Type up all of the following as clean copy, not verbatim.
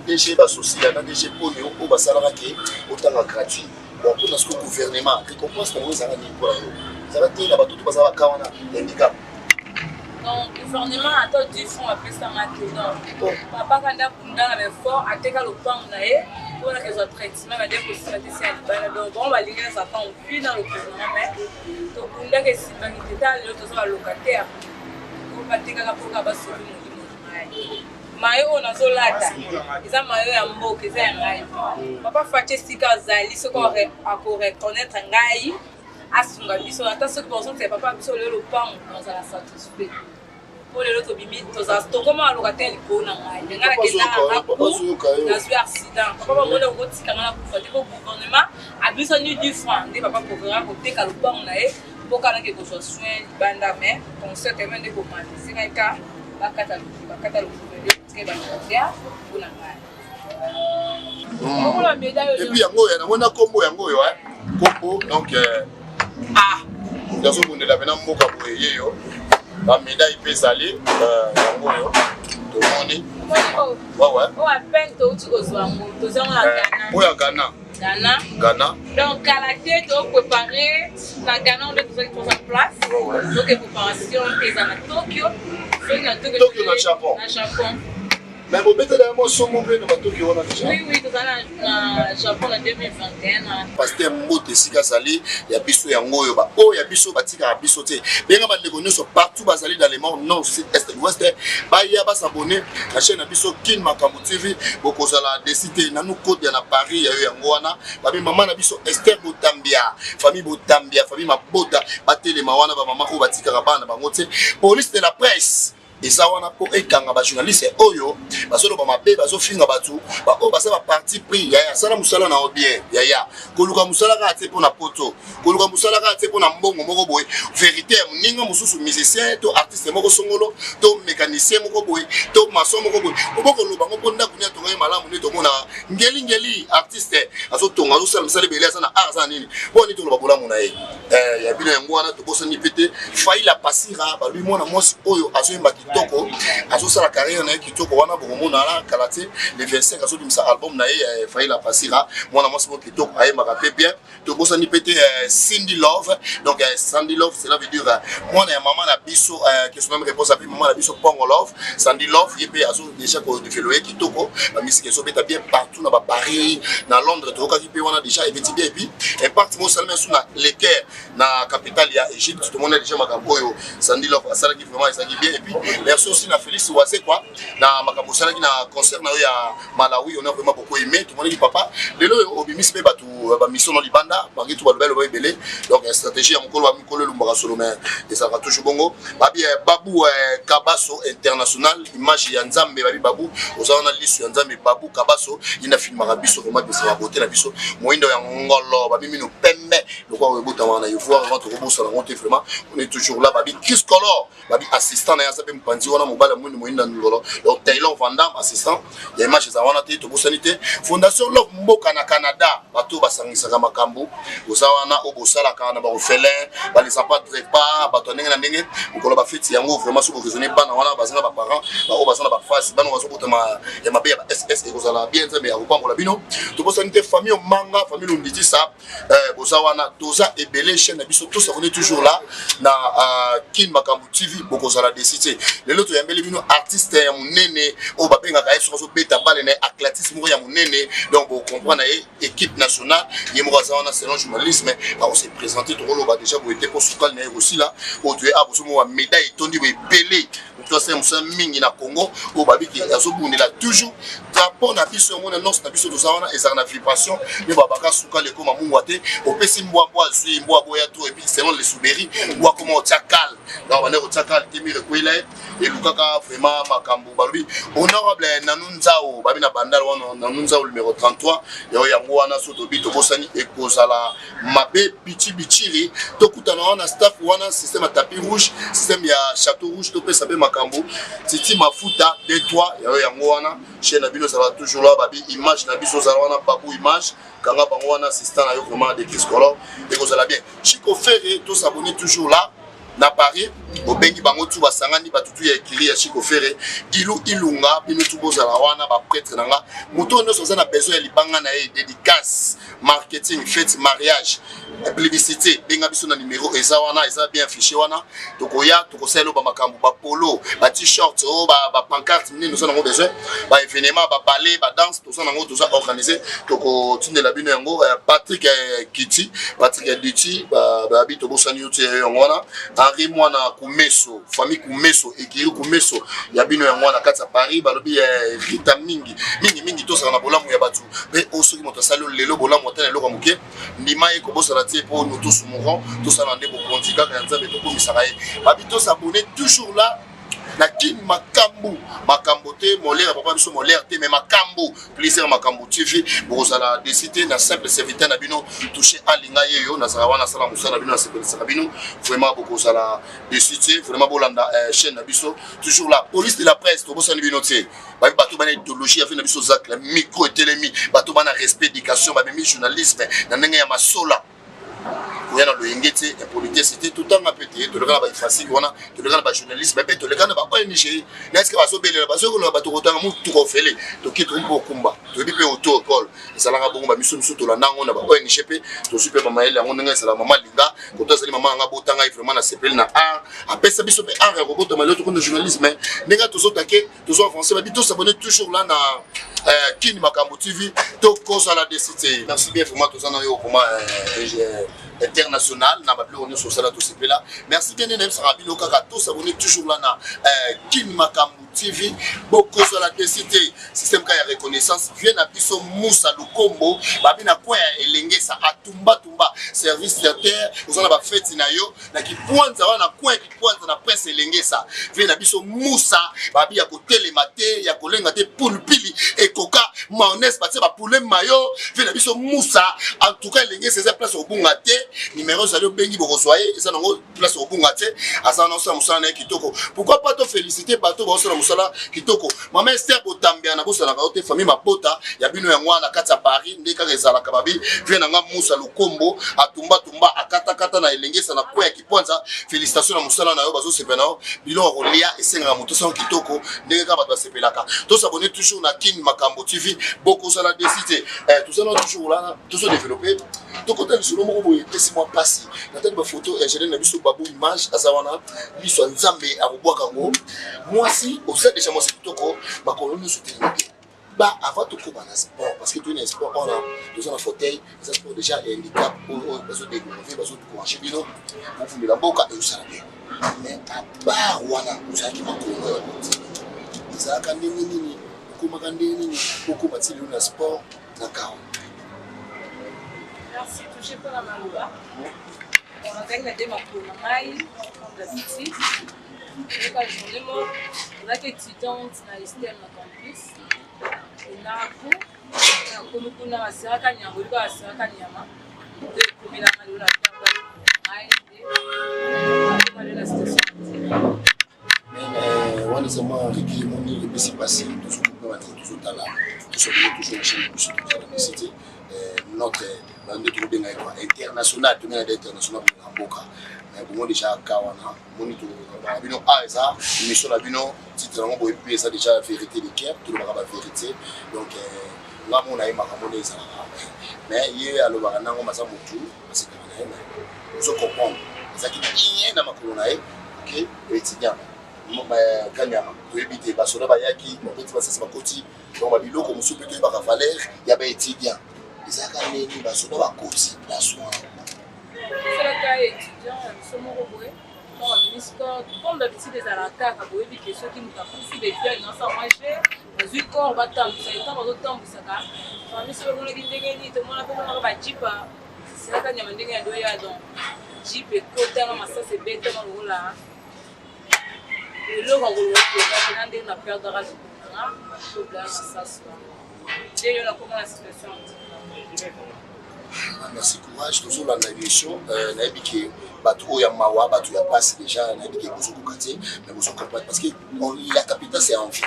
DG Basosila na DG Ponyo oyo basalaka ke otanga gratuit. Bon, mpona sikoyo gouvernement récompense na bango ezalaka nini mpona yo? Ezalaka te na bato to baza baka wana ya handicap. Donc gouvernement ata 10 francs apesanga te. Donc papa kanda abunda na baeffort, ateka lopango na ye mpona kezwa traitement, bade kosimba te si ya libanda. Donc bango balingi nazala pa envie na le gouvernement, mais tobundaka, esimbaki te. Tala lelo toza balocataire oyo batekaka mpoka basobi molimo na ngai. Mayo oyo nazolata eza mayo ya mboka, eza ya ngai. Papa Faci, esika azali, soki akoreconnaitre ngai, asunga biso. Ata soki bazongisa papa biso lelo lopango, nazala satisfait, mpo lelo tobimi, tokoma balocataire likolo na ngai. Me ngai nakendaka, nazwi accident, papa bamoni okotika ngai nakufa te, mpo gouvernement abimisa ni 10 franc nde papa préféra koteka lopango na ye mpo nake kozwa soin libanda. Mais concert eme nde komata, esengai ka bakata, bakata lokumu nde tike balocataire mpona ngai. Et puis yango oyo namoni na nkombo yango oyo, nkombo donc ah, nazobundela mpena mboka boye. Ye yo bamédaille mpe ezali yango oyo tomoni. Wawe oyo à peine touti kozwa yango, tozango na Ghana. Oyo ya Ghana? Ghana. Ghana. Donc kala te topréparé na Ghana nde tozalaki toza place. Donc préparation eza na Tokyo, soki na Tokyo. Tokyo na Japon? Na Japon. Mais bobetela yango somo mpe na batokyo wana déjà? Oui, toza na Japon na 2021 na Paster Mbote, esika azali, ya biso yango oyo, baoyo ya biso batikaka biso te. Benga bandeko nyonso partout bazali dans le monde, nord, sud, est, ouest, baya bas'abonner na chaîne na biso Kin Makambo TV. Bokozala déçus te. Nanu kodia na Paris ya yo yango wana. Babi mama na biso Esther Botambia, famille Botambia, famille Mabota, batelema wana, bamama oyo batikaka bana bango te. Police de la presse eza wana mpo ekanga bajournaliste oyo bazoloba mabe, bazofinga bato, baoyo baza baparti pris. Yaya, asala mosala na yo bien. Yaya, koluka mosala kaka te mpo na poto, koluka mosala kaka te mpo na mbongo moko boye. Vérité ya moninga mosusu, musicien to artiste moko songolo to mécanicien moko boye to maçon moko boye, obokoloba ngo mpo ndako nini atongaki malamu. Nde tomona ngelingeli artiste azotonga, azosala misala ebele, aza na art, aza na nini, mpo nini toloba bolamu na ye? Ya bino yango wana. Tobosani mpe te Faila Pasira, balobi mwana mwasi oyo azoyemba kitoko, azosala carrière na ye kitoko wana. Bokomona ala kala te, le 25 azobimisa album na ye. Faila Pasira, mwana mwasi moko kitoko, ayembaka mpe bien. Tobosani mpe te Cindy Love. Donc Sandy Love, cela veut dire mwana ya mama na biso, question même réponse ape mama na biso Pongo Love. Sandy Love ye mpe azo déjà kodévelopper kitoko, bamisiki ezobeta bien partout na baparis, na Londres toyokaki mpe wana déjà ebeti bien. Et puis impact mo osalami asu na Le Caire, na capitale ya Égypte, tomoni déjà makambo oyo Sandy Love asalaki, vraiment ezalaki bien. Et puis merci aussi na Félix Wazekwa na makambo osalaki na concert na yo ya Malawi, on a vraiment beaucoup aimé. Tomonaki papa lelo oyo obimisi mpe bato bamission na libanda bangi tu baloba eloba ebele. Donc stratégie ya mokolo, bamikolo elumbaka solo, mais ezalaka toujours bongo. Babi Babu Kabaso international, image ya Nzambe. Babi Babu, oza wana liso ya Nzambe. Babu Kabaso ye na filmaka biso, vraiment pesaka bote na biso moyindo ya ngolo. Babi mino pembe lokwa oyo ebotamaka na Ivoire, vraiment tokobosana yango te. Vraiment, on est toujours là. Babi Chris Color, babi assistant na ye aza mpe mopanzi wana, mobali ya mwindu, moyinda ngolo. Donc Taylor Vandam, assistant ya image eza wana te. Tobosani te Fondation Love Mboka na Canada, bato basangisaka makambo oza wana oyo bosalaka na baorphelin, balesa pas trepas, bato ya ndenge na ndenge. Mokolo bafeti yango, vraiment soki boraisonne bana wana baza na baparent, baoyo baza na bafase, bana bazobotama ya mabe ya ba ss, ekozala bien. Nzambe ya kopambola bino. Tobosani te famille Omanga, famille Londitisa, boza wana, toza ebele. Chaîne na biso, tous on est toujours là na Kin Makambo TV. Bokozala déçus te. Lelo toyambeli bino artiste ya monene oyo babengaka ye soki azobeta bale na ye, athlétisme moko ya monene. Donc bocomprendre na ye équipe nationale, ye moko aza wana. Selon journalisme akose présenter, tokoloba déjà boye te mpo sukali na ye kosila. Oyo toye a bozomona médaille etondi boye ebele. Moto asala mosala mingi na Congo oyo babiki, azobundela toujours drapeau na biso yango na nyonso na biso. Toza wana, ezalaka na vibration nde babaka sukali ekoma mungwa te. Opesi mbwa, mbwa azwi mbwa boya to. Et puis selon les souberi, mbwa koma otia kale, donc bande kotia kale te, mire ekwela ye, elukaka vraiment makambo. Balobi honorable Nanu Nzao, babi na Bandal wana, Nanu Nzao numéro 33 yango yango wana. So tobi tobosani, ekozala mabe. Bichi bichiri, tokutana wana, staff wana, système ya tapis rouge, système ya château rouge, topesa mpe makambo titi mafuta d3 yayo yango wana. Chaîne na bino ezala toujours là. Babi image na biso ozala wana, babu image kanga bango wana, assistant na yo vraiment de Chris Color, ekozala bien. Chico Ferre, tos'abonner toujours là. Na Paris, obengi bango tu basangani bato tu ya ekiri ya Chico Ferre, Ilu Ilunga, bino tu bozala wana ba prêtre na nga. Moto nyonso aza na besoin ya libanga na ye, dédicace, marketing, fête, mariage, publicité, benga biso na numéro eza wana, eza bien affiché wana. Tokoya, tokosalela ba makambo, ba polo, ba t-shirt, oh, ba pancarte minene toza nango besoin, ba événement, ba ballet, ba danse, toza nango, toza organiser, tokotindela bino yango. Patrick Kiti, Patrick Duti, babi tobosani yo te yango wana. Henri Mwana Kumeso, famille Kumeso, ekiri Kumeso ya bino yango wana kati ya Paris, balobi Rita mingi mingi mingi, tosala na bolamu ya bato mpe oyo soki moto asali lelo bolamu ata na eloko ya moke, ndima ye, kobosana te, mpo nous tous mourons, tosala nde bokonzi kaka ya Nzambe, tokomisaka ye. Babi tosabone toujours là na Kin Makambo, makambo te molere papa biso molere te, mais makambo plaisir, Makambo TV. Bokozala décide na simple serviteur na bino touché alinga ye yo nazala wana, asala mosala na bino, asepelisaka bino vraiment, bokozala décide vraiment. Bolanda chaîne na biso toujours la police de la presse, tobosani bino te. Babi bato bana idéologie afi na biso zac la micro etelemi, bato bana respect, éducation, bamemi journalisme na ndenge ya masola, koya na loyenge te, impolitesse te. Totanga mpe te, toleka na baifasike wana, toleka na bajournalisme mpe toleka na ba ONG na esika bazobelela, bazokoloba bato kotanga motuka ofele, toke tokomi mpe okumba, toyebi mpe auto école ezalaka bongo. Bamiso miso tolanda yango na ba ONG mpe tozwi mpe bamayele yango ndenge ezalaka. Mama Linga koto azali mama yanga botanga ye vraiment, nasepeli na art, apesa biso mpe art ya kobotama. Lelo tokomi na journalisme, ndenge tozotake, tozo avancer. Babi tosabone toujours là na Kin Makambo TV, tokozala décide. Merci bien vraiment, toza na yo vraiment international na babiloko nyonso osala, tosepela. Merci bien. Nde nayebisaka bino kaka tosabone toujours là na Kin Makambo TV, bokozala décide. Système ka ya reconnaissance vie na biso Musa Lukombo, babi na coin ya Elengesa, atumbatumba service terre, oza na bafeti na yo na Kipwanza wana, coin ya Kipwanza na Prince Elengesa. Vie na biso Musa, babi ya kotelema te, ya kolenga te, pulupili ekoka mayonnaise, batie bapule mayo. Vie na biso Musa, en tout cas Elengesa eza place obunga te. Numero ezali, obengi bokozwa ye, eza nango place obunga te. Aza na osala mosala na ye kitoko. Pourquoi pas tofélicité bato baosala mosala kitoko? Mama Ester Botambia, na bosalaka yo te, famille mabota ya bino yango wana na kati ya Paris, nde kaka ezalaka. Babi vie na nga Musa Lukombo, atumbatumba, akatakata na Elengesa na kwe ya Kipwanza. Félicitation na mosala na yo, bazosepela na yo. Biloko ya kolia esengaka moto sango kitoko, ndenge kaka bato basepelaka. Tosabone toujours na Kin Makambo TV, bokozala déçu te. Tozala toujours wana, tozodéveloppe. Tokota lisolo moko boye epesi mwa mpasi. Natali bafoto ya gene na biso babu image aza wana, miso ya Nzambe akobwaka yango. Mwasi oza deja mwasi kitoko, makolo nyonso telemi te. Ba avant tokóma na sport, parce que toyi na sport wana, toza na fauteuil, eza sport déjà ya handicap oyo bazodécourage, bazodécourage bino bofundela mboka, ezosala bien. Mais à part wana, ozalaki makolo ya kotika, ezalaka ndenge nini? Okomaka ndenge nini okóma ti lelo na sport na kao? Merci, touché mpona maloba. Nazalaki na de makolo na ngai comme d'habitude. Oyoka, journée moko nazalaki étudiante na ISTM na campus enaku. Nakomi kuna, baseraka nyama, oyoka, baseraka nyama nde ekomelanga lelo na perdre ngai, nde nakoma lelo na situation. Wana eza mwa riki emoni epesi mpasi. Tozokoka bandeko, tozotala, tosabone toujours na chaîne na biso, tozala déçu te. Notre nde tokobenga ye quoi, international, tobenga international na mboka. Mais bongo déjà ka wana moni tolobaka bino a eza émission na bino, titre yango boyebi mpe eza déjà Vérité de cœur. Tolobaka bavérité, donc nga mona ye makambo nde ezalaka, mais ye alobaka nango maza motu asekaka na ye, mais ozo comprendre ezalaki bien na makolo na ye. Ok, étudiant kanyama, toyebi te, basoda bayaki, babeti basasi, bakoti. Donc babiloko mosusu mpe toyebaka valeur ya baétudiant ezalaka ndeni basoda bakoti place wana. Osalaka étudiant ya biso moko boye, ntango abimisi corps, comme d'habitude ezalaka kaka, boyebi ke soki moto akufi, baétudiant nyonso mwa bazwi corps, batambwisa. Ntango bazotambwisaka, famille soki omonaki ndenge nini, tomona mpe monaka bajeep eselaka nyama ndenge ya doya. Donc jeep ekotanga, masasi ebetama lokola eloko ya koloba na ndenge na perdaka lokolo nanga, tobla masasi wana, nde yo nakoma na situation. Merci, courage. Tozolanda émission, nayebi ke bato oyo ya mawa, bato ya pasi déjà, nayebi ke bozokoka te, mais bozocomprendre, parce que la capitale c'est envie.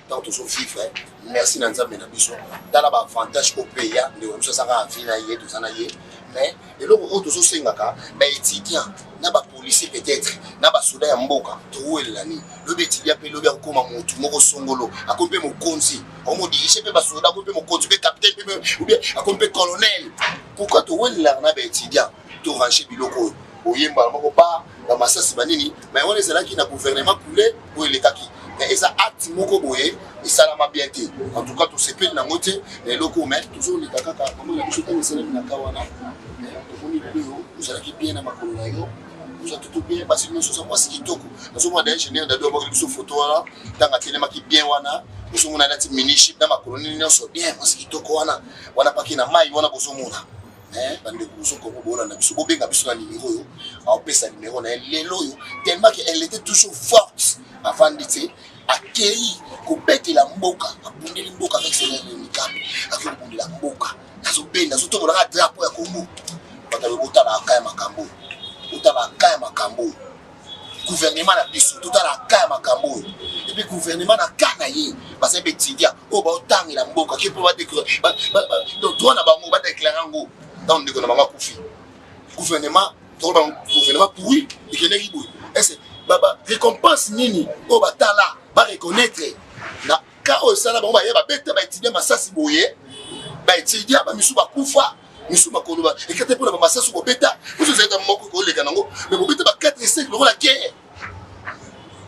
Ntango tozovivre, merci na Nzambe na biso. Tala baavantage oyo mpe ya ndeko na biso azaka avi na ye, toza na ye. Mais eloko oyo tozosengaka baétudiant na bapolisi Bapolicier peut-être na basoda ya mboka, towelela nini? Lobi étudiant mpe lobi akokóma motu moko songolo, akomi mpe mokonzi, akomodirige mpe basoda, akomi mpe mokonzi mpe capitaine mpe ou bien akomi mpe colonel. Pourquoi towelelaka na baétudiant? Torange biloko oyo oyembala moko ba bamasasi banini, mais wana ezalaki na gouvernement coulé oyo elekaki, mais eza acte moko boye esalama bien te. En tout cas, tosepeli nango te na eloko, mais tozoleka kaka. Mama na biso, ntango esalami na ka wana, tomoni lelo oyo ozalaki bien na makolo na yo, oza tutu bien, basi nyonso, oza mwasi kitoko. Nazomona da ingénieur Dado abwaki biso foto wana ntango atelemaki bien wana, ozomona alati mini-jupe na makolo nini nyonso bien, mwasi kitoko wana wana paki na mai wana. Bozomona bandeko, bozokongo, bolanda biso, bobenga biso na nimero oyo aopesa nimero na ye lelo oyo. Tellement que elle était toujours forte, avandi te, akei kobetela mboka, abundeli mboka avec son handicap, akei kobundela mboka, azobenda, azotombolaka drapeau ya Congo. Bato botala aka ya makambo, botala aka ya makambo oyo. Gouvernement na biso, totala aka ya makambo oyo. Et puis gouvernement na ka na ye, bazali baétudiant oyo baotangela mboka ke mpo droit na bango badéclare yango. Ntango ndeko na bango akufi, gouvernement, gouvernement pourri ekendeki boye. Ese récompense nini oyo batala bareconnaître na ka oyo esala bango baye babeta baétudiant masasi boye? Baétudiant bamisu bakufa, misu makolo ekete mpona bamasasi bobeta. Biso ezalaka moko koleka nango, mais bobeta ba 4 5 lokola guerre.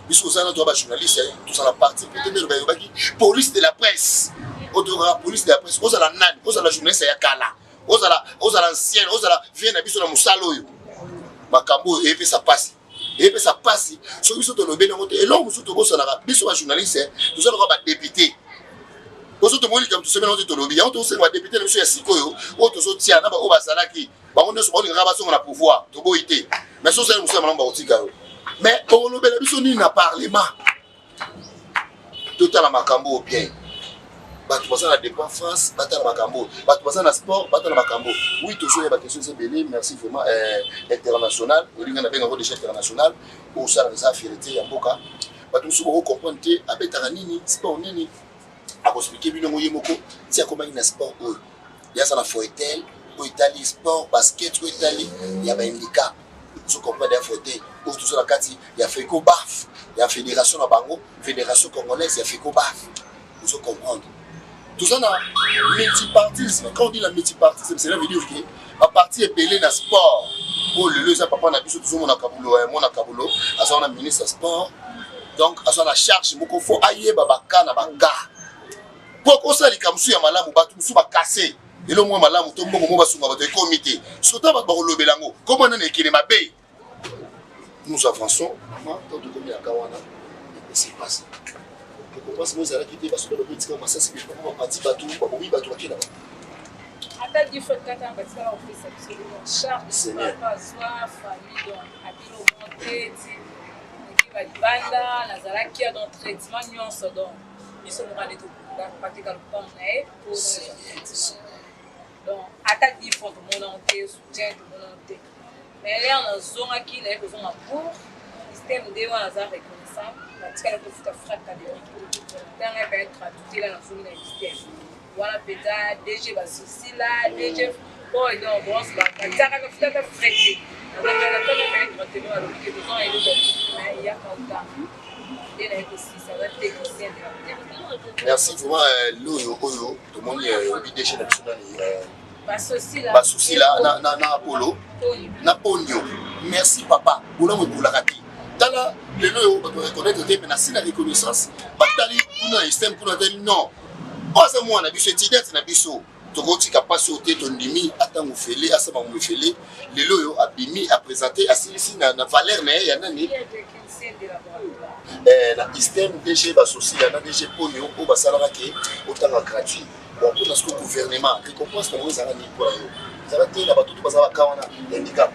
Biso ozala toza bajournaliste, tozala parti peut nde bayobaki police de la presse. Otokaka police de la presse, ozala nani? Ozala journaliste ya kala, ozala ancien, ozala vie na biso na mosala oyo. Makambo oyo eyepesa mpasi, eyepesa mpasi soki biso tolobeli yango te. Eloko mosusu tobosanaka, biso bajournaliste toza lokola badéputé. Oso tomoni likambo, tosomeli yango te, tolobi yango. Tosenga badéputé na biso ya sikoyo oyo tozotia na baoyo bazalaki, bango nyonso baolingaka basonga na pouvoir, toboyi te, mais so osali mosala malamu, bakotika yo. Mais okolobela biso nini na parlement? Totala makambo oyo bien. Bato baza na dépend France, batala makambo. Bato baza na sport, batala makambo. Oui, tozoya baquestion eza ebele. Merci vraiment, international olinga na bengango déjà international. Oyo osalaka eza fierté ya mboka. Bato mosusu bakocomprendre te abetaka nini, sport nini. Akoexpliquer bino ngo ye moko ti akomaki na sport oyo. Ye aza na fauteuil oyo etali sport basket, oyo etali ya bahandicap. Ozo comprendre, ya fauteuil oyo toza na kati ya FECOBAF, ya fédération na bango, Fédération congolaise ya FECOBAF. Ozo comprendre, toza na multipartisme. Quand on dit la multipartisme, cela veut dire que baparti ebele na sport. Oyo lelo eza papa na biso, tozomona Kabulo, mona Kabulo aza wana ministre ya sport, donc aza na charge moko, fo ayeba baka na baka mpo kosala likambo mosusu ya malamu. Bato mosusu bakase elo mwa malamu to mbongo mo basunga bato ekomi te, surtout bato bakolobela yango komona na ekele mabe. Nous avançons. Mama, to tokomi yaka wana, epesi mpasi. Récompense mo ezalaki te. Basoda babetika masasi, bapati bato, babomi bato, bakenda bato. Ata dix francs kaka batikala kopesa biso. Charge papa azwa famille, donc abino monte ti eki balibanda. Nazalaki ya donc traitement nyonso, donc biso moko nde tobunda, bateka lopango na ye po traitement. Donc ata 10 francs tomonango te, soutien tomonango te. Mais l'heure nazongaki, naye kozonga pour système nde wana, aza reconnaissant, batikala kofuta frais académique. Ntango epe gratuité la, nazongi na système wana mpenza. DG basusila DG oyo, donc bos batiaka bafutaka frais te. Nazongaka ntango epe gratuité, balobi ke tozonga eloko, mais eyaka otanga nde naye kosisa, aza technicien de la Merci vraiment. Loyo oyo tomoni obi DG na biso nani? Basosila. Basusila na Apollo na Ponio. Merci papa, bolamu ekolaka te. Tala lelo oyo bato reconnaître te, mais na si na reconnaissance batali kuna na système kuna te. Non, oyo aza mwana biso, étudiante na biso, tokotika mpasi oyo te. Tondimi atango fele asala makambo efele. Lelo oyo abimi, aprésente, asilisi na valeur na ye ya nani na ISTM. DG Basosila na DG Ponio oyo basalaka ke otanga gratuit. Bon, mpona siko gouvernement, récompense na bango ezalaka nini mpona yo? Ezala te na bato to baza baka wana ya handicap.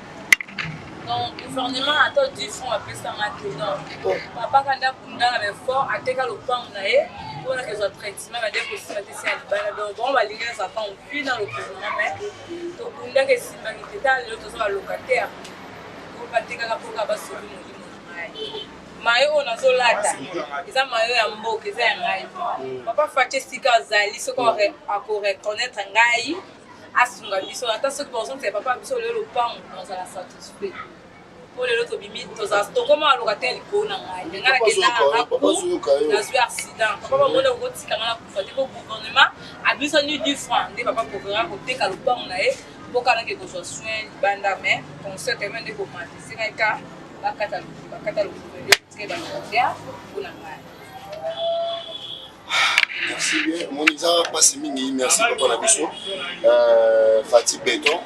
Donc gouvernement ata 10 francs apesanga te. Donc papa kanda abunda na baeffort, ateka lopango na ye mpona kezwa traitement, bade kosimba te si ya libanda. Donc bango balingi nazala mpe dans le gouvernement, mais tobundaka, esimbaki te. Tala lelo toza balocataire po batekaka mpoka basoki molimo na ngai. Mayo oyo nazolata eza mayo ya mboka, eza ya ngai. Papa Fatshi, esika azali, soki akoreconnaître ngai, asunga biso. Ata soki bazongisa papa biso lelo lopango, nazala satisfait. Po lelo tobimi toza tokoma locataire likolo na ngai. Mais ngai nakendaka nazwi accident. Papa bamoni okotika ngai nakufa te po gouvernement abimisa ni 10 francs nde papa préférera koteka lopango na ye mpo kaka nake kozwa soin libanda mais concert tellement nde komata esengaki ka bakata bakata lokolo nde tika ba locataire mpo na ngai. Merci bien. Omoni eza mpasi mingi. Merci papa na biso Fati Beton.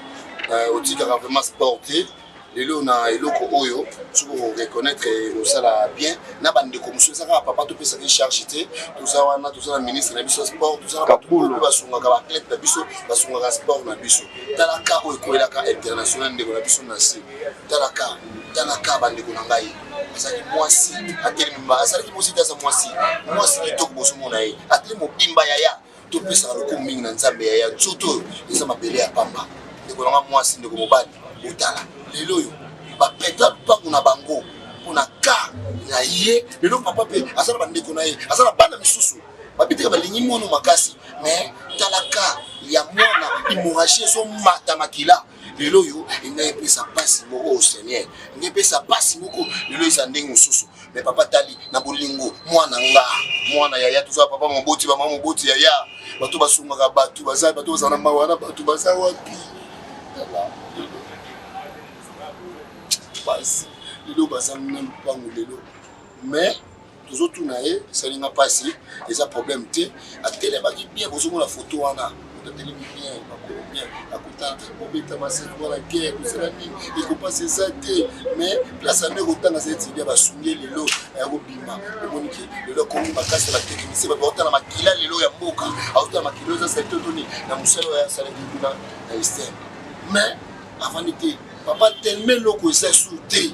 Otikaka vraiment sport te. Lelo na eloko oyo soki oreconnaître osala bien na bandeko mosusu eza kaka papa topesaki charge te. Toza wana, toza na ministre na biso ya sport, toza na bato oyo basungaka baathlète na biso, basungaka sport na biso. Talaka oyo ekwelaka international ndeko na biso na se. Talaka, talaka bandeko na ngai, azalaki mwasi atelemi, azalaki mwasi te, aza mwasi, mwasi kitoko, bozomona ye atelemi mobimba yaya. Topesaka lokumu mingi na Nzambe yaya. Nzoto oyo eza mabele ya pamba, ndeko nanga mwasi, ndeko mobali, botala lelo oyo bapeta lupango na bango mpona ka na ye. Lelo papa mpe aza na bandeko na ye, aza na bana misusu babitaka balingi mwana makasi, mais talaka ya mwana hémorragie ezomata makila. Lelo oyo engai epesa mpasi moko, oyo Seigneur, engai epesa mpasi moko. Lelo eza ndenge mosusu, mais papa tali na bolingo mwana nga mwana yaya. Toza papa moboti, bamama moboti yaya, bato basungaka bato baza, bato bazala na mawa na bato baza wapi? Tala lelo pasi, lelo baza na lupango lelo, mais tozotuna ye, esalinga mpasi, eza problème te. Atelemaki bien, bozomona foto wana, moto atelemi bien, makolo bien, akuta obeta maseki wana, guerre kosala nini, ekopasi eza te, mais place ane ekotanga zali bien. Basungi ye lelo aya kobima, omoniki lelo akomi makasi na batechnicien, bato baotala makila lelo ya mboka, aotala makila eza salite otoni na mosala oyo asalaki kuna na Eastern. Mais avandi te papa, tellement eloko eza sur te.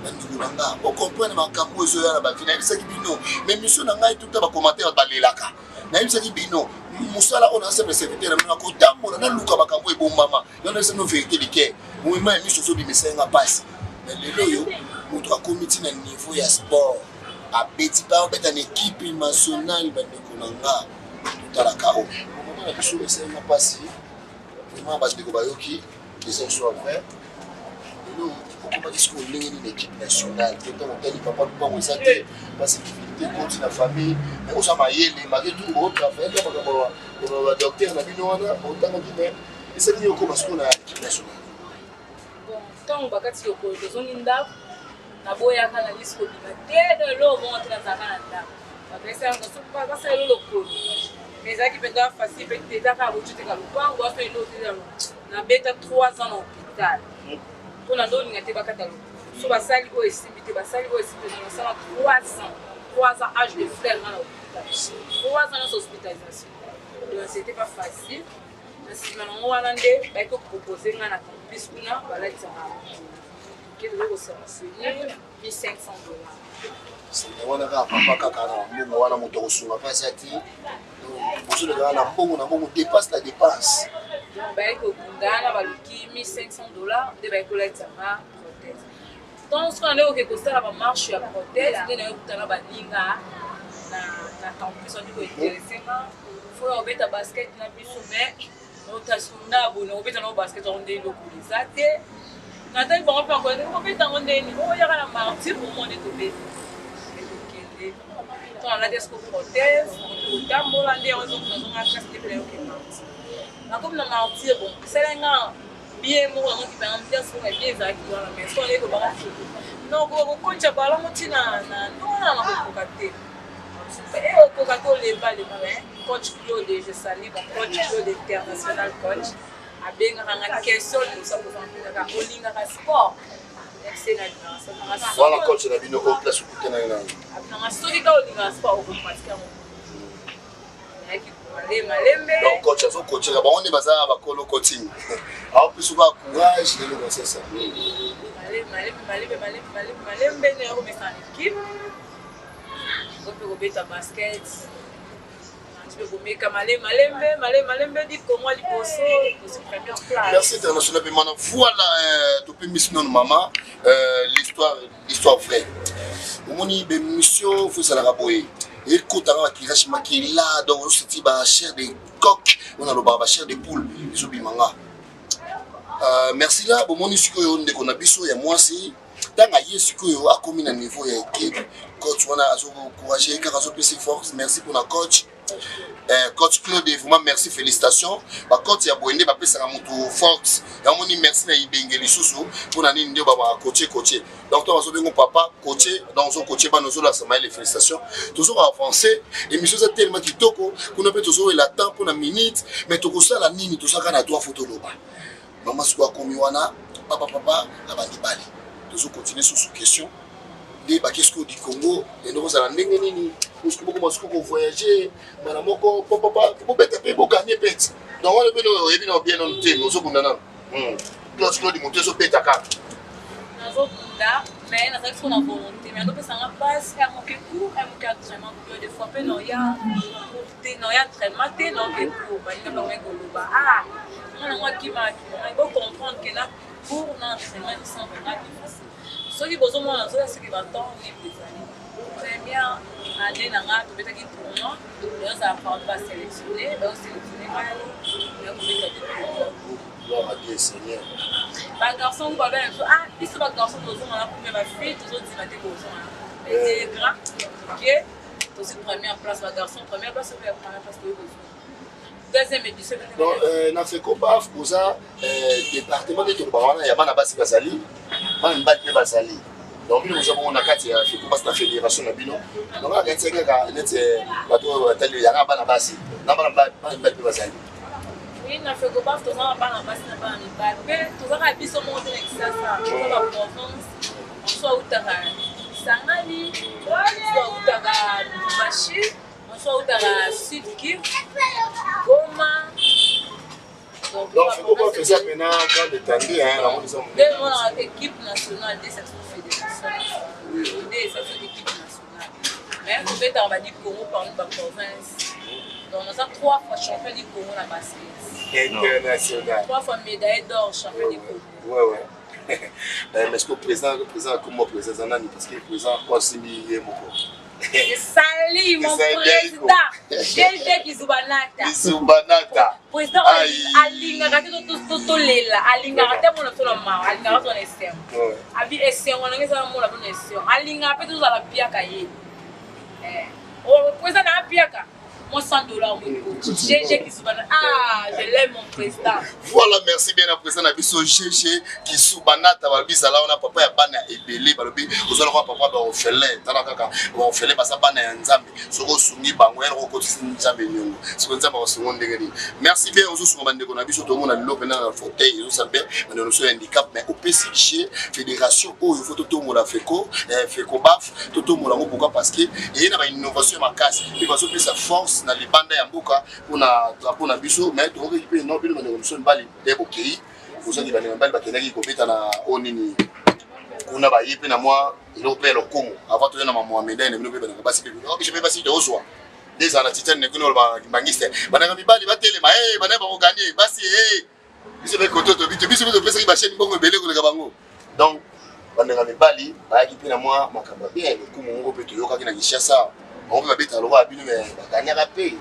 Bandeko na nga, okomprendre makambo ezoya na bavi. Nayebisaki bino mais mission na ngai tuta bacommentaire balelaka. Nayebisaki bino mosala oyo na simple serviteur na bino, nakotambola naluka makambo ebombama. Yo nayebisa bino vérité like momema ya miso ozobimisa nga mpasi. Mais lelo oyo moto akomi ntina niveau ya sport, abeti mpe abeta na équipe nationale. Bandeko na nga, totalaka oyo momema na biso esalinga mpasi vraiment. Bandeko bayoki eza histoire vrai. Lelo okomaki sikoyo ndenge nini équipe nationale? To ntango otali papa lupango eza te, parce difficulté ekoti na famille, mais oza mayele malgré tout, otravaille makambo ya badocteur na bino wana otangaki, mais esali nini okoma sikoyo na équipe nationale? Bon, ntango bakati lokolo, tozongi ndako, naboyaka na lisi kobima te. Do eloko bongo te, nazalaka na ndako, bato basala elo lokolo, mais ezalaki mpenza facile mpe te. Eza kaka botuteka lopango, asa eloko te. Nabeta 3 ans na hôpital mpona nde olinga te bakata lokolo. So basali oyo esimbi te, basali oyo esimbi te. Nasala 3 ans, 3 ans âge de fleur nga na hôpital, 3 ans nyonso hospitalisation. Donc c'était pas facile. Na nsima nango wana nde bayaki kopropose nga na campus kuna balatisaka ke tokoki kosubventionner 1500 $. Wana kaka papa kaka na mbongo wana, moto akosunga mpe aza te. Bozolekaka na mbongo na mbongo, dépasse la dépense. Donc bayaki kobundana, baluki 1500 $ nde bayaki kolatisanga prothèse. Ntango soki na nde oke kosala bamarche ya prothèse, nde naye okutana baninga na campus, andi kointeresse nga fo ya kobeta basket na biso. Mais otasunda boye na kobeta nango basket yango nde eloko eza te. Natali bango mpe akoya kobeta yango ndeni oyaka na Martyr, omoni tobeta, ekokende to nalati esiko prothèse kotambola nde yango ezonga classe nde mpe nayoke Martyr. Nakomi na Martyr, bon, esali nga bien moko namoki mpenga ambiance moko ya bien ezalaki wana. Mais soki nayei kobanga non kokotya balongo ntina na ndona nakokoka te, okoka te, olemba lemba. Mais coach Claude, je salue mon coach Claude, international coach, abengaka nga question liboso akozanga: "Olingaka sport?" Fc nalingaka. Wana coach na bino oyo place okutanaki nango? Abengaka: "Soki kaka olingaka sport, okopratique yango." Nayaki malembe malembe. Donc coach azocoacheka bango nde baza bakolo coaching, aopesa ba courage lelo kosesa. Malembe malembe malembe malembe malembe malembe nde nakomesa na équipe ngo mpe kobeta basket, mpe komeka malembe malembe malembe malembe di Kongo liboso tosi première place. Merci international mpe mana. Voilà, topemisi nano mama l'histoire, l'histoire vraie. Omoni bémission fo ezalaka boye, ekotaka bakirage makila, donc ositi bachair de coq oyo nalobaka, bachair de poule ezobima nga. Merci. La bomoni sikoyo ndeko na biso ya mwasi. Ntango aye sikoyo akomi na niveau ya équipe, coach wana azoencourage ye kaka, azopesa force. Merci mpona coach, coach Claude, vraiment merci, félicitations. Bacoach ya boye nde bapesaka motu force. Yango moni, merci na Ibenge lisusu mpona nini nde babaka coach coach. Donc to bazobengo papa coach, donc ozocoache bana, ozolakisa mayele. Félicitation. Tozoka avance, émission eza telema kitoko kuna mpe tozowela temps mpona minute, mais tokosala nini? Tozaka na droit, faut toloba. Mama sikoyo akomi wana, papa papa abandi bale. Tozocontinue susu question nde bake sikoyo du Congo ende kozala ndenge nini? Bokoma sikoyo kovoyage mbala moko, papapa bobeta mpe boganye mpe ti. Donc wana mpe oyebi na bien nano te, ozobunda nano. Claude Claude, moto ezobeta kaka. Nazobunda, mais nazalaki siko na volonté, mais azopesanga mpasi ya moke cours, ya moke entraînement. Cours des fois mpe noya cours te, noya entraînement te, naoke cours. Balinga bango koloba: "Ah, mwana ngo akima akima." Bocomprendre ke na cours na entraînement sont vraiment difficile. Soki bozomona nazoya, soki batemps libre ezali. Première année na nga, tobetaki tournoi, ezala parmi basélectionné, baosélectionné ngai ya kobeta de tournoi. Gloire à Dieu, Seigneur. Bagarçon ku babela biso: "Ah, biso bagarçon tozonga na coupe, bafille tozondima te kozonga na coupe." Grand ok, tozwi première place, bagarçon première place, oyo ya première place toyei kozwa deuxième édition. Donc na FECOBAF boza département nde tolobaka wana ya bana basi bazali, bana mibali mpe bazali. Donc bino boza bongo na kati ya FECOBAF, na fédération na bino. Donc kaka neti kaka neti bato oyo batali yanga bana basi na bana mibali mpe bazali. Oui, na FECOBAF toza na bana basi na bana mibali mpe. Tozaka biso moko te na Kisasa, toza baprovince. Mosu autaka Kisangani, mosu autaka Lubumbashi, mosu autaka Sud Kivu, Goma. Donc FECOBAF eza mpena grande étendue, namoni eza. Nde monaka équipe nationale nde section fédération nde eza so équipe nationale, mais tobetaka badi Congo parmi baprovince. Donc naza trois fois champion du Congo na basket. International. Trois fois médaille d'or, champion du Congo. Ouais. Mais est-ce que président comment président eza nani? Parce que président po asimbi ye moko. Esali mon président GG Kizubanata. Kizubanata. Président alingaka te tolela, alingaka te mona biso na mawa, alingaka to na esengo. Abi esengo ndenge ezala mona biso na esengo, alingaka mpe tozala piaka ye. Président na apiaka moi 100 $, GG Kisubanata. Ah, je l'aime, mon président. Voilà, merci bien na président na biso GG Kisubanata. Balobi zala wana papa ya bana ebele. Balobi ozala kwa papa baorphelin. Tala kaka baorphelin, baza bana ya Nzambe. Soki osungi bango, yana kokotisi Nzambe niongo. Soki Nzambe akosungo ndenge nini? Merci bien, ozosunga bandeko na biso. Tomona lelo mpena na fauteuil, ezosala bien bandeko na biso ya handicap. Mais opesi che fédération oyo, faut totombola Feco, FECOBAF, totombola yango. Pourquoi? Parce que eye na bainnovation ya makasi mpe bazopesa force na libanda ya mboka mpona drapeau na biso. Mais tokokeki mpe no bino bandeko biso mibali nde bokei, ozangi bandeko mibali bakendaki kobeta na oyo nini kuna, baye mpe na mwa eloko mpe ya lokomo. Avant toya na mamwa médaille na bino mpe bandeko basi mpe, biso mpe basi tozwa nde ezala na titane nekuni. Olobaka bangiste, bandeko mibali batelema, bandeko bakoganye basi, biso mpe koto tobi biso mpe topesaki bachaine mbongo ebele koleka bango. Donc bandeko mibali bayaki mpe na mwa makambo ya bien, lokumu moko mpe toyokaki na Kinshasa. Bango mpe babetaka lokola bino, me baganyaka mpe.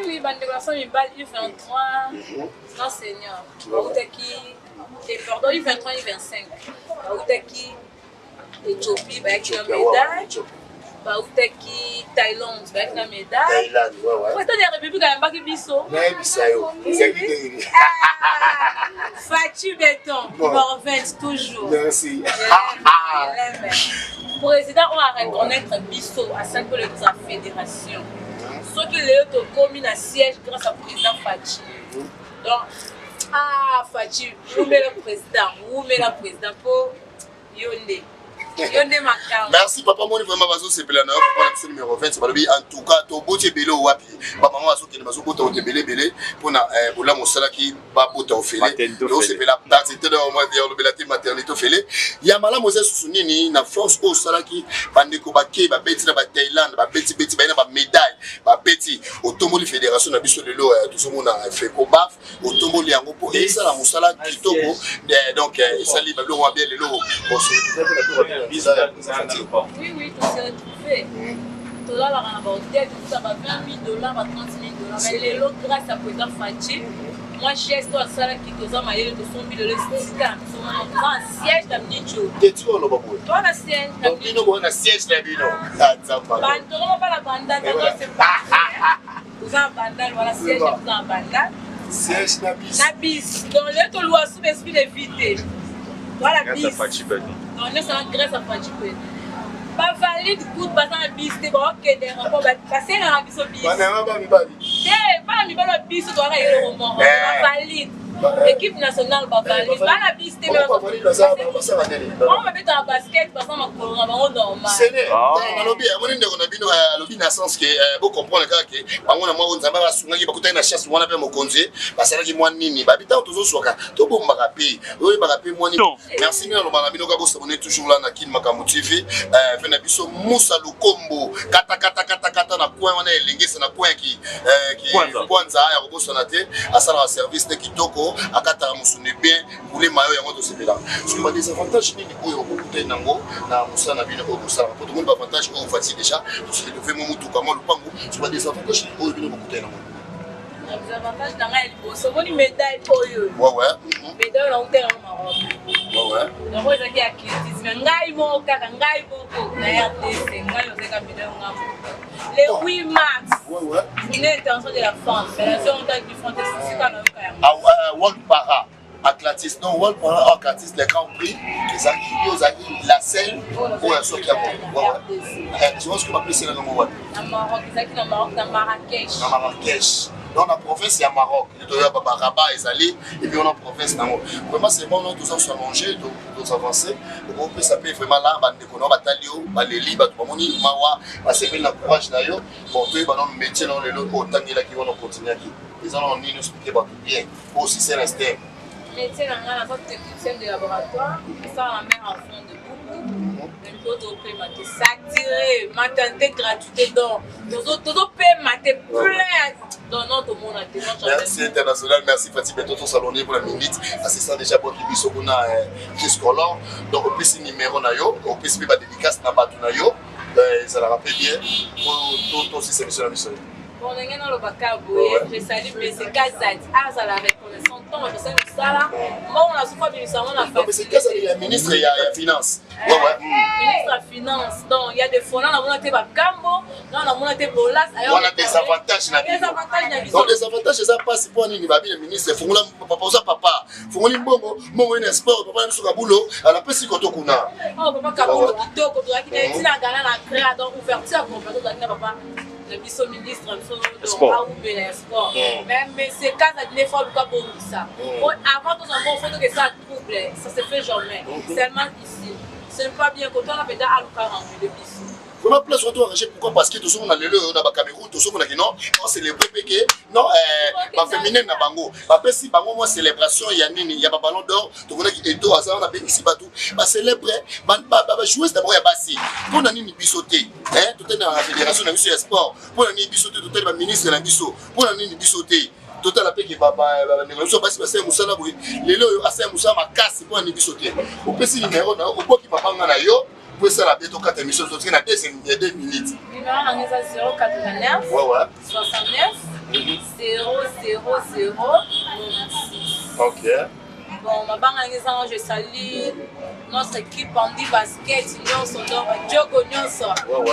Oui, bandeko na so mibali U23 non senior bautaki, pardon, U23, U25 bautaki Éthiopie, bayaki na médaille. Bautaki Thaïlande, bayaki na médaille. Président de la République ayambaki biso. Nayebisa yo, ezalaki ndenge. Fatshi Béton, numéro 20 toujours. Merci. Président oyo areconnaître biso, asali mpe lelo toza fédération. Soki lelo tokomi na siège, grâce à président Fatshi. Donc ah, Fatshi wumela, président wumela, président mpo yo nde, yo nde makambo. Merci papa. Moni vraiment bazosepela na yo, papa na biso numéro 20. Balobi en tout cas toboti ebele. Owapi bamama bazokende, bazobota kote ebele ebele mpona bolamu osalaki, babota ofele. Tosepela maternité, olobela te maternité ofele ya malamu. Eza susu nini na force oyo osalaki? Bandeko bake, babeti na bathaïlande, babetibeti, baye na bamédaille, babeti. Otomboli fédération na biso. Lelo tozomona FECOBAF, otomboli yango mpo esala mosala kitoko. Donc esali babiloko ya bien. Lelo Oui, tose retrouvé, tolalaka na bahotel, tofuta ba 20 000 $, ba 30 000 $. Mais lelo, grâce à président Fatshi, Mwa geste oyo asalaki, toza mayele, tosombi lelo esika na biso moko, toza na siège na miniti oyo. Te, tika oloba boye. Toza na siège na Donc bino boza na siège na bino. Ah, Nzambe. Bantongo bana Bandal, toza na Bandal wana, siège na biso na Bandal. Siège na biso. Na bis. Donc lelo toluwa suba esprit de vie te. Voilà bis. Donc nyonso na grâce à Fatshi pe. Bavalide kutu baza na bis te, baokende aéroport, basengaka biso bis. Bana ba mibali. Te, bana mibali ba biso toyaka eloko moko. Bavalide. Équipe nationale bavalide. Bana bis te. Bango babetaka basket, baza makolo na bango normal. Sene, nalobi amoni ndeko na bino alobi na sens ke bocomprendre kaka ke bango na mwa Nzambe basungaki, bakutaki na chasse wana mpe mokonzi basalaki mwa nini, babi ntango tozoswaka tobombaka mpe oyebaka mpe mwa nini. Merci mingi, naloba na bino ka bosabone toujours là na Kin Makambo TV. Fe na biso Musa Lukombo kata kata kata kata na coin wana elengesa na coin ki Kwanza ya kobosana te, asalaka service te kitoko, akataka mosuni bien kule mayo yango tosepelaka. Soki ba désavantage nini oyo okokutani nango na mosala na bino oyo bosalaka, po tomoni ba avantage oyo fati déjà toseretrouve mo motuka mwa lupango, soki ba désavantage nini oyo bino bokutani nango? Avantage na ngai ya liboso, omoni médaille oyo, médaille na utela na Maroc, yango ezalaki ya athlétisme. Ngai moko kaka, ngai moko na RDC, ngai ozalaka médaille nga moko le 8 mars, journée internationale de la femme. Mais nazongo différente esika nayoka yango. World Para Athlétisme, non, World Para Athlétisme, le Grand Prix ezalaki yo ozalaki la seule oyo asoki yango. Je pense que bapesela yango wapi? Na Maroc, ezalaki na Maroc, na Marrakech. Na Marrakech, donc na province ya Maroc toya Rabat ezali et puis on a province nango. Vraiment c'est bon, toza s'allonger, tozavance. Okopesa mpe vraiment la bandeko na batali yo, baleli, bato bamoni mawa, basepeli na courage na yo. Bon, toyeba nano métier nano lelo oyo otangelaki wana, okontinuaki eza nano nini? Explique bato bien po si rester. Métier na ngai, naza technicien de laboratoire, osala na mère enfant de buku mpo topema te, saturé, maternité gratuité, donc tozopema te, plein, donc non, tomona te. Merci international, merci Fatih Beto, tosaloni pour la minute assistant déjà boki biso kuna Chris Color. Donc opesi numéro na yo, opesi mpe badédicace na bato na yo, ezalaka mpe bien po tosisa biso na biso. Bon, ndenge nalobaka boye, je salue monsieur Kazadi, azala reconnaissant ntongo tosali mosala, mbongo na suka bimisa yango na Monsieur Kazadi ya ministre ya finance. Ouais. Ministre ya finance. Donc il y a des fois namona te bakambo, nga namona te bolas. Wana désavantage na bino. Désavantage na biso. Donc désavantage eza mpasi. Mpo nini babi na ministre fungola, papa oza papa, fungoli mbongo, mbongo ye na sport, papa na biso Kabulo alapesi koto kuna. Oh, papa Kabulo kitoko, tozalaki na etina gana na Accra, donc ouverture ya conférence, tozalaki na papa na biso ministre biso aumela ya sport. Mais monsieur Kazadi nde faut aluka bongisa avant tozwa mbongo, faut tokesa trouble, ça se fait jamais, seulement ici ce n'est pas bien. Kotwana mpenza aluka rangele biso. Vraiment place oto arranger. Pourquoi? Parce que tozomona lelo oyo na bacameroun, tozomonaki non, on célèbre mpe ke non, baféminine na bango bapesi bango mwa célébration ya nini, ya baballon d'or. Tomonaki Eto aza wana, abengisi bato bacélèbre bajoueuse na bango ya basi. Mpo na nini biso te? Totali na fédération na biso ya sport, mpo na nini biso te? Totali baministre na biso, mpo na nini biso te? Totala mpe ke bandeko na biso basi basala mosala boye, lelo oyo asala mosala makasi, mpo na nini biso te? Opesi numero na yo, oboki mabanga na yo po esala bien, tokata émission, totiki na 2 minutes. Numéro na ngai eza 089 69 0 0 0 96. Bon, mabanga na ngai eza, je salue notre équipe Andy Basket nyonso, donc bajogo nyonso,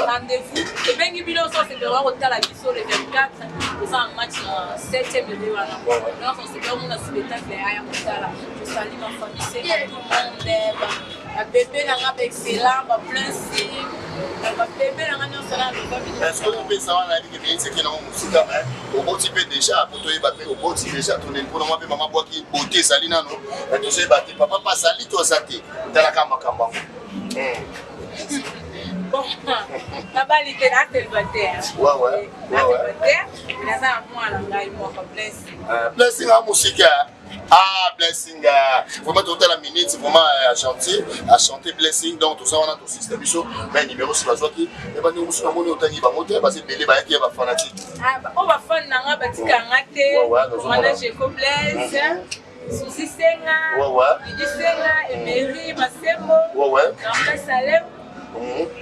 rendez-vous ebengi bino nyonso, osepela kotala biso le 24, toza na match na 7e ebe wana, donc osepela omona spectacle aya kotala. Je salue ma famille, c'est tout le monde, babebe na nga baexcellent, baplin, babebe na nga nyonso na loba. Est-ce que opesa wana yebi ke miniti eke nango mosika, mais oboti mpe déjà, po toyeba mpe oboti déjà, tondeni mpona mwa mpe mama bwaki bote ezali nano, tozoyeba te papa mpe azali to aza te, talaka makambo yango. Bon, nabali te, na célibataire. Na célibataire, naza na mwana ngai moko, Blessing. Blessing a mosika. Ah, Blessing, vraiment totala minute, vraiment à chanter, à chanter Blessing. Donc toza wana, tosiste biso, mais numéro si bazwaki me bandeko mosusu namoni otangi bango te, baza ebele, bayaki ya bafanatique. Oyo bafane na nga batikanga te, wana Jeko Blaise, Susi Senga, Didi Senga, Emery Masembo, Norka Salem.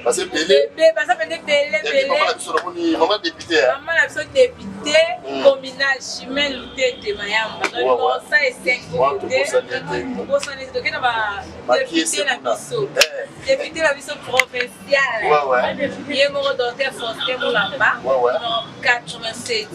Baza ebele. Baza pene ebele ebele. Mama na biso namoni mama député. Mama na biso député communal Chimène Lutete Mayamba. Donc numéro 105 tobosani te, toke na ba député na biso. Député na biso provincial. Ye moko docteur Faustin Mulamba. Numéro 87.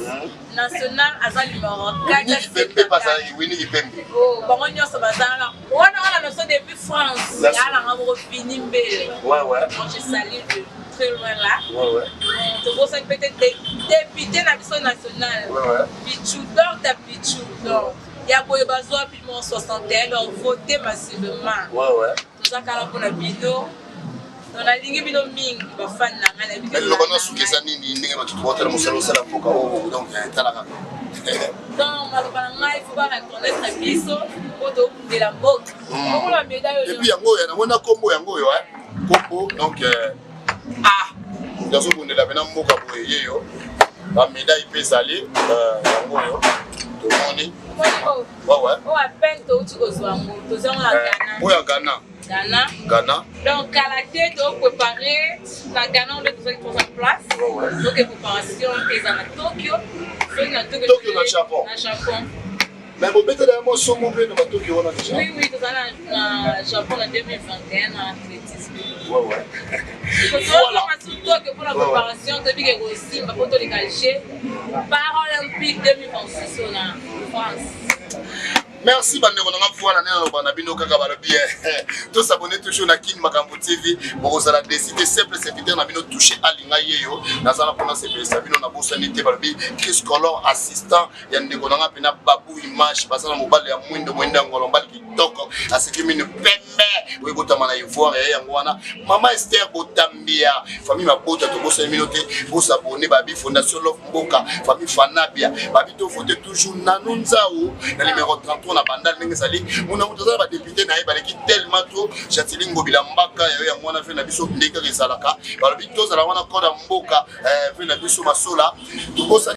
National aza numéro 4. Winnie Kipembe. Oh, bango nyonso baza wana. Wana wana na biso depuis France. Ya nanga moko Vini Mbele. Bon, je salue de très loin là. Tobosani peut-être député na biso national. Pichou, Dorta Pichou. Donc, ya boye bazwa numéro 61, donc votez massivement. Toza kala mpona bino. Donc nalingi bino mingi, bafani na ngai, nayebi te. Liloba na suki eza nini, ndenge bato tobotala mosala osala mboka oyo? Donc tala kaka. Donc maloba na ngai, faut bareconnaître biso po tobundela mboka. Okola médaille. Et puis yango oyo namoni na kombo yango oyo, kombo, donc ah, nazobundela mpena mboka boye, yeyo bamédaille mpe ezali yango oyo tomoni. Oyo à peine touti kozwa yango, tozwango na Ghana. Oyo ya Ghana. Ghana. Ghana. Donc kala te topréparé na Ghana nde tozwaki troisième place. Donc préparation eza na Tokyo, soki na Tokyo. Tokyo na Japon. Na Japon. Mais bobetela yango somo mpe na batokyo wana déjà? Oui, toza na Japon na 2021 na athlétisme. Voilà. Tozonga Tokyo mpona préparation, tobike kosimba mpo toleka Jeux paralympique 2026 na France. Merci bandeko na nga. Voilà, nde naloba na bino kaka, balobi tosabonner toujours na Kin Makambo TV, bokozala décide. Simple serviteur na bino touché alinga ye yo, nazala mpona sepelisa bino. Nabosani te, balobi Chris Color, assistant ya ndeko na nga mpena Babu Image, baza na mobali ya mwindo, mwindo ya ngolo, mbali kitoko, aseki mino pembe oyo ebotama na Ivoire ya yango wana. Mama Ester Botambia, famille mabota, tobosani bino te. Bosabonner, babi Fondation Love Mboka, famille Fanabia, babi tovote toujours Nanu Nzau na numéro 33 na Bandal. Ndenge ezali mona moto aza na badéputé na ye baleki tellement to Jatili Ngobila Mbaka yayo yango wana ve na biso. Ndenge kaka ezalaka, balobi tozala wana koda mboka ve na biso masola, tobosani.